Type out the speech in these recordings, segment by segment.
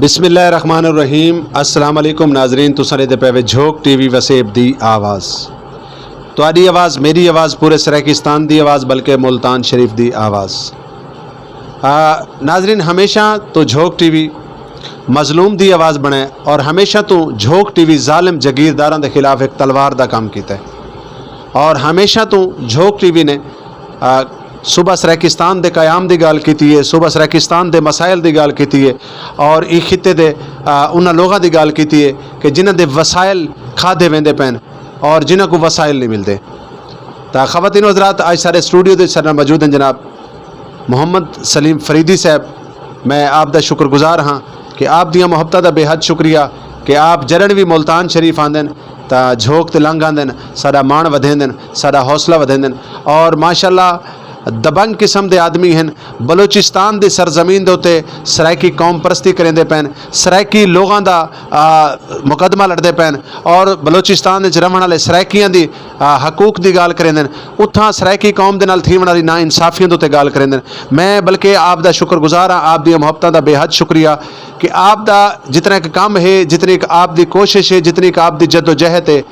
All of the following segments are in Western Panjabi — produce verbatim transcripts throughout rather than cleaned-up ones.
بسم اللہ الرحمن الرحیم۔ السلام علیکم ناظرین، تساں دے پے وے جھوک ٹی وی وسیب دی آواز۔ تہاڈی آواز، میری آواز، پورے سرائیکستان دی آواز، بلکہ ملتان شریف دی آواز۔ آ، ناظرین، ہمیشہ تو جھوک ٹی وی مظلوم دی آواز بنے اور ہمیشہ تو جھوک ٹی وی ظالم جگیرداراں دے خلاف ایک تلوار دا کام کیتا ہے۔ اور ہمیشہ تو جھوک ٹی وی نے، آ، صوبہ سرائیکستان دے قیام دی گل کیتی ہے، صوبہ سرائیکستان دے مسائل دی گل کیتی ہے، اور ای خطے دے، آ، انہاں لوگاں دی گل کیتی ہے کہ جنہاں دے وسائل کھادے ویندے پین اور جنہاں کو وسائل نہیں ملدے۔ تا خواتین و حضرات، آج سارے اسٹوڈیو دے سارے موجود ہیں جناب محمد سلیم فریدی صاحب۔ میں آپ دا شکر گزار ہاں کہ آپ دیاں محبتاں دا بے حد شکریہ کہ آپ جرن بھی ملتان شریف آندن تا جھوک تے لنگ آندن، ساڈا مان ودھیندن، ساڈا حوصلہ ودھیندن۔ اور ماشاءاللہ دبنگ قسم دے آدمی ہن، بلوچستان دی سرزمین دے اُتے سرائیکی قوم پرستی کریندے پین، سرائیکی لوگاں دا، آ، مقدمہ لڑدے پین، اور بلوچستان وچ رہن والے سرائیکیاں دی، آ، حقوق دی گال کریندن۔ اتھاں سرائیکی قوم دے نال تھیون والی نا انصافیاں دے اُتے گال کریندن۔ میں بلکہ آپ دا شکر گزار ہاں، آپ دی محبتاں دا بے حد شکریہ کہ آپ دا جتنا ایک کام ہے، جتنی ایک آپ دی کوشش ہے، جتنی ایک آپ دی جدوجہد ہے،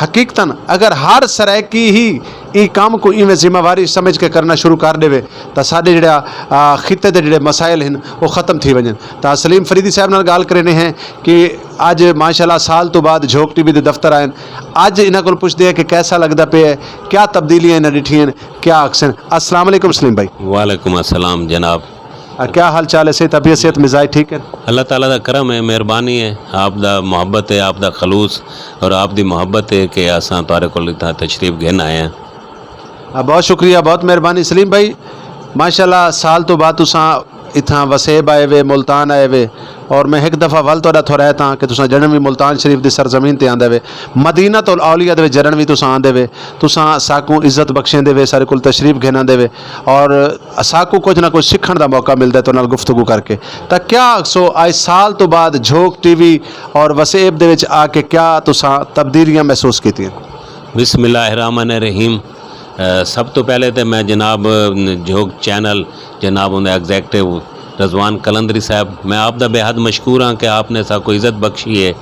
حقیقتاً اگر ہر سرائیکی ہی ای کام کو ایویں ذمہ واری سمجھ کے کرنا شروع کر دے، تا ساڈے جڑا، آ، خطے دے جڑے مسائل ہیں، وہ ختم تھی ونجن۔ تا سلیم فریدی صاحب نال گال کرنے ہیں کہ اج ماشاءاللہ سال تو بعد جھوک ٹی وی دے دفتر آئے۔ اج انہاں کول پوچھدے ہیں کہ کیسا لگدا پیا ہے، کیا تبدیلیاں انہاں ڈٹھیاں، کیا آکھسن۔ السلام علیکم سلیم بھائی۔ وعلیکم السلام جناب۔ آ، کیا حال چال ہے؟ صحت، طبیعت، صحت مزاج ٹھیک ہے؟ اللہ تعالیٰ دا کرم ہے، مہربانی ہے، آپ دا محبت ہے، آپ دا خلوص اور آپ دی محبت ہے کہ اساں تہاڈے کول اتھاں تشریف گھن آئے ہیں۔ آ، بہت شکریہ، بہت مہربانی سلیم بھائی۔ ماشاءاللہ سال تو بعد تساں اتھاں وسیب آئے وے، ملتان آئے وے، اور میں ایک دفعہ ول تہاڈا تھو رہتا کہ تساں جنم بھی ملتان شریف دی سرزمین تے آندے وے، مدینہ الاولیاء دے وچ جنم بھی تساں آندے وے، تساں ساکوں عزت بخشیں دے وے، سارے کول تشریف گھناں دے وے، اور ساکوں کچھ نہ کچھ سکھن دا موقع ملدا ہے تو نال گفتگو کر کے۔ تاں کیا سو آج سال تو بعد جھوک ٹی وی اور وسیب دے وچ آ کے کیا تساں تبدیلیاں محسوس کیتیاں؟ بسم اللہ الرحمن الرحیم۔ اے، سب تو پہلے تے میں جناب، ن-، جھوک چینل، جناب اوندا ایگزیکٹو رضوان قلندری صاحب، میں آپ دا بے حد مشکور ہاں کہ آپ نے ساکوں عزت بخشی ہے،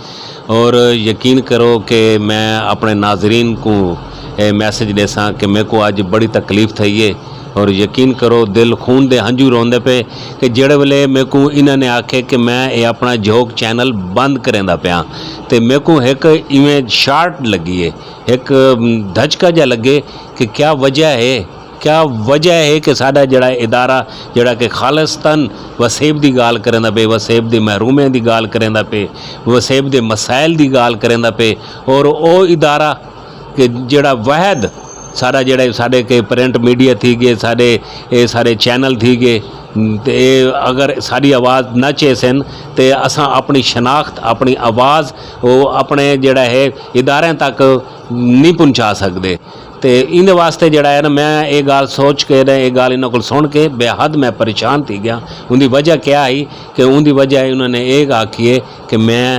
اور یقین کرو کہ میں اپنے ناظرین کو اے میسج دے ساں کہ میرے کو اج بڑی تکلیف تھئی ہے، اور یقین کرو دل خون دے ہنجو روندے پے کہ جڑے ویلے میرے کو انہاں نے آکھے کہ میں اے اپنا جھوک چینل بند کریندا پیاں، تے میرے کو ایک ایویں شارٹ لگی ہے، ایک، ام، دھچکا جا لگے کہ کیا وجہ ہے، کیا وجہ ہے کہ ساڈا جڑا ادارہ، جڑا کہ خالصتاً وسیب دی گال کریندا پے، وسیب دی محرومیں دی گال کریندا پے، وسیب دے مسائل دی گال کریندا پے، اور او ادارہ کہ جڑا وحد سارا جڑا ساڈے کے پرنٹ میڈیا تھی گئے، ساڈے، اے سارے چینل تھی گئے، تے اگر ساری آواز نہ چیسن تے اساں اپنی شناخت، اپنی آواز او اپنے جڑا ہے ادارے تک نہیں پہنچا سکدے۔ تے ایندے واسطے جڑا ہے نا، میں اے گال سوچ کے تے اے گال انہاں کول سن کے بے حد میں پریشان تھی گیا۔ اوندی وجہ کیا ہی کہ اوندی وجہ انہاں نے اے آکھی ہے کہ میں،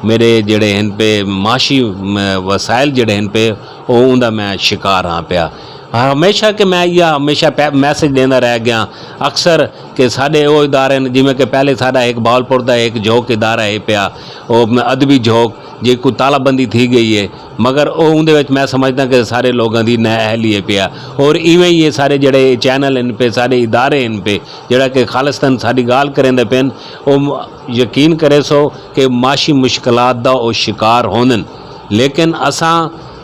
میرے جڑے ہن پہ معاشی، م-، وسائل جڑے ہن پہ، او اوندا میں شکار ہاں پیا۔ ہمیشہ کہ میں یہ ہمیشہ پہ-، میسج دیندا رہ گیا اکثر کہ ساڈے او ادارے نے، جویں کہ پہلے ساڈا ایک بہاولپور دا ایک جھوک ادارہ ہے پیا، او ادبی جھوک، جی کو تالا بندی تھی گئی ہے، مگر او اوندے وچ میں سمجھدا کہ سارے لوگاں دی نااہلی ہے پیا۔ اور ایویں ہی یہ سارے جڑے چینل ہن پہ، سارے ادارے ہن پہ، جڑا کہ خالصتاً ساڈی گال کریندے پن، او م-، یقین کرے سو کہ معاشی مشکلات دا او شکار ہوندن، لیکن اساں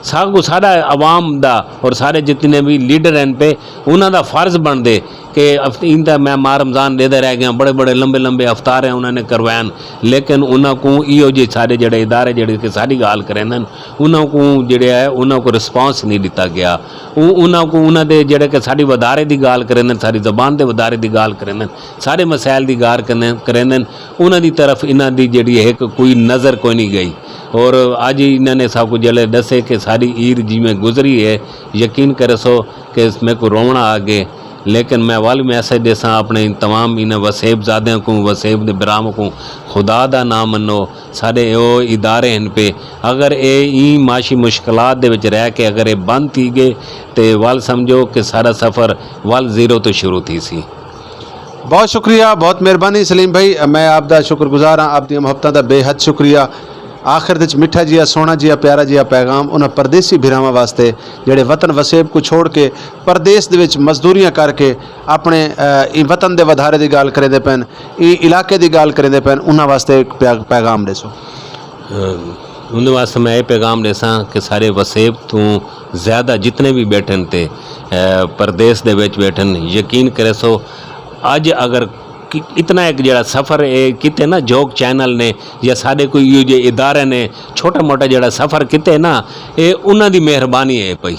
ساکو ساڈا عوام دا اور سارے جتنے بھی لیڈر ہن پہ، انہاں دا فرض بنتے کہ اف-، ان دا میں ماہ رمضان دے دے رہ گیا، بڑے بڑے لمبے لمبے افطار ہیں انہاں نے کروین، لیکن انہاں کو ایہو جے سارے جڑے ادارے جڑے کہ ساری گال کریندن، انہاں کو جڑے ہے انہاں کو رسپانس نہیں دتا گیا۔ او-، انہاں کو انہاں دے جڑے کہ ساری ودارے دی گال کریندن، ساری زبان دے ودارے دی گال کریندن، سارے مسائل دی گال کریندن، کریندن، انہاں دی طرف انہاں دی جڑی ہے کہ کوئی نظر کوئی نہیں گئی۔ اور اج انہاں نے سب کو جڑے دسے کہ ساری عید جی میں گزری ہے، یقین کرسو کہ اس میں کو رونا آ گئے۔ لیکن میں ول میسج دیساں اپنے ان تمام ان وسیب زادیاں کو، وسیب دے برام کو، خدا دا نام منو، سارے او ادارے ہن پہ۔ اگر اے این معاشی مشکلات دے وچ رہ کے اگر اے بند تھی گئے تے ول سمجھو کہ سارا سفر ول زیرو تو شروع تھی سی۔ بہت شکریہ، بہت مہربانی سلیم بھائی، میں آپ دا شکر گزار ہاں، آپ دیاں محبتاں دا بے حد شکریہ۔ آخر وچ مٹھا جیا، سوہنا جیا، پیارا جیا پیغام انہاں پردیسی بھراواں واسطے، جڑے وطن وسیب کو چھوڑ کے پردیس دے وچ مزدوریاں کر کے اپنے، اے، وطن دے ودھارے دی گال کریندے پین، اے علاقے دی گال کریندے پین، انہاں واسطے ایک پیا-، پیغام ڈیسو۔ انہاں واسطے میں یہ پیغام ڈیساں کہ سارے وسیب تو زیادہ جتنے بھی بیٹھن تے، اے، پردیس دے وچ بیٹھن، یقین کرے سو، اج اگر اتنا ایک جڑا سفر اے کیتے نا جوگ چینل نے یا ساڈے کوئی ایہو جے ادارے نے، چھوٹا موٹا جڑا سفر کیتے نا، اے انہاں دی مہربانی اے پئی۔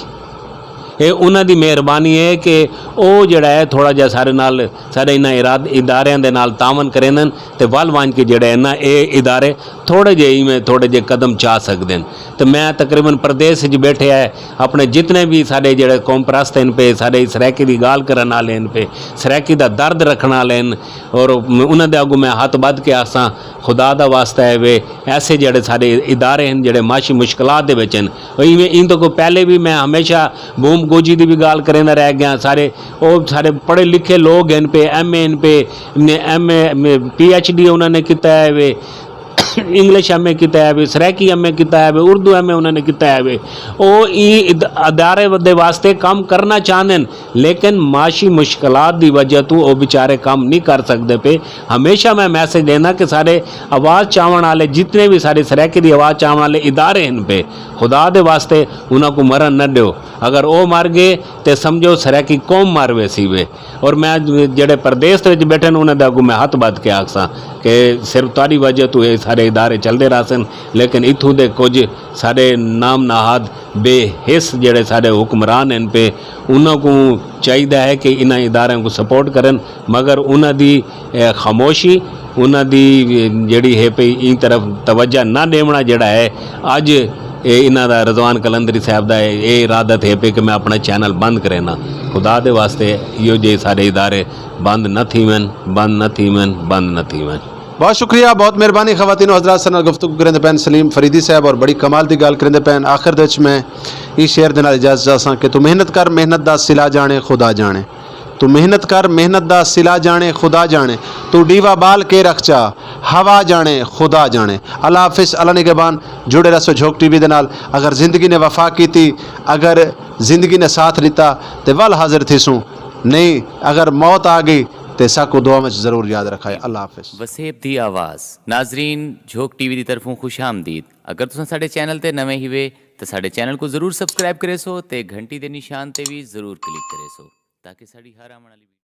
اے انہاں دی مہربانی اے کہ او جڑا اے تھوڑا جا ساڈے نال، ساڈے انہاں اداریاں دے نال تعاون کریندن، تے ول وانج کے جڑے اے نا اے ادارے تھوڑے جے ایویں تھوڑے جے قدم چا سکدے ہن۔ تے میں تقریبا پردیس وچ بیٹھے اے، اپنے جتنے وی ساڈے جڑے قوم پرست ہن پے، ساڈے سرائیکی دی گال کرن والے ہن پے، سرائیکی دا درد رکھن والے ہن، اور انہاں دے اگوں میں ہتھ بدھ کے آساں، خدا دا واسطہ اے وے، ایسے جڑے ساڈے ادارے ہن جڑے معاشی مشکلات دے وچ ہن، ایویں ان تو کوئی پہلے وی میں ہمیشہ بوم گوجی دی وی گال کریندا رہ گیا۔ سارے او سارے پڑھے لکھے لوگ ہن پے، ایم اے ہن پے، ایم اے، پی ایچ ڈی انہاں نے کیتا ہے وے، انگلش ایم اے کیتا ہے وے، سرائیکی ایم اے کیتا ہے وے، اردو ایم اے انہاں نے کیتا ہے وے۔ او ای اد- ادارے دے واسطے کام کرنا چاہندے ہن، لیکن معاشی مشکلات دی وجہ تو او بیچارے کام نہیں کر سکدے پے۔ ہمیشہ میں میسج دینا کہ سارے آواز چاون والے، جتنے بھی سارے سرائیکی دی آواز چاون والے ادارے ہن پے، خدا دے واسطے انہاں کو مرن نہ دیو۔ اگر او مر گئے تے سمجھو سرائیکی قوم مر ویسی وے۔ اور میں جڑے پردیس دے وچ بیٹھے نے، انہاں دے اگوں میں ہتھ بدھ کے آکھساں کہ صرف تہاڈی وجہ تو اے سارے ادارے چلدے رہسن، لیکن اتھوں دے کچھ سارے نام نہاد بے حس جڑے سارے حکمران ہن پے، انہاں کو چاہیدا ہے کہ انہاں اداریاں کو سپورٹ کرن، مگر انہاں دی، اے، خاموشی، انہاں دی، اے، جڑی ہے پئی این طرف توجہ نہ دیونا جڑا ہے۔ اج اے انہاں دا، رضوان قلندری صاحب دا اے، اے ارادت ہے پئی کہ میں اپنا چینل بند کرینا۔ خدا دے واسطے ایہو جے سارے ادارے بند نہ تھیون، بند نہ تھیون، بند نہ تھیون۔ بہت شکریہ، بہت مہربانی خواتین و حضرات، سن گفتگو کرندے پین سلیم فریدی صاحب اور بڑی کمال دی گل کرندے پین۔ آخر دے وچ میں اس شعر دے نال اجازت چاہساں کہ تو محنت کر، محنت دا صلہ جانے خدا جانے۔ تو محنت کر، محنت دا صلہ جانے خدا جانے۔ تو ڈیوا بال کے رکھ چا، ہوا جانے خدا جانے۔ اللہ حافظ، اللہ نگہبان۔ جڑے رہسو جھوک ٹی وی دے نال۔ اگر زندگی نے وفا کیتی، اگر زندگی نے ساتھ دیتا، تے ول حاضر تھیسوں۔ نہیں، اگر موت آ گئی، تے ساکو دعا وچ ضرور یاد رکھائے۔ اللہ حافظ۔ وسیب دی آواز۔ ناظرین، جھوک ٹی وی دی طرفوں خوش آمدید۔ اگر تساں ساڈے چینل تے نویں ہیوے، تے ساڈے چینل کو ضرور سبسکرائب کرے سو تے گھنٹی دے نشان تے وی ضرور کلک کرے سو، تاکہ ساڈی ہر آون والی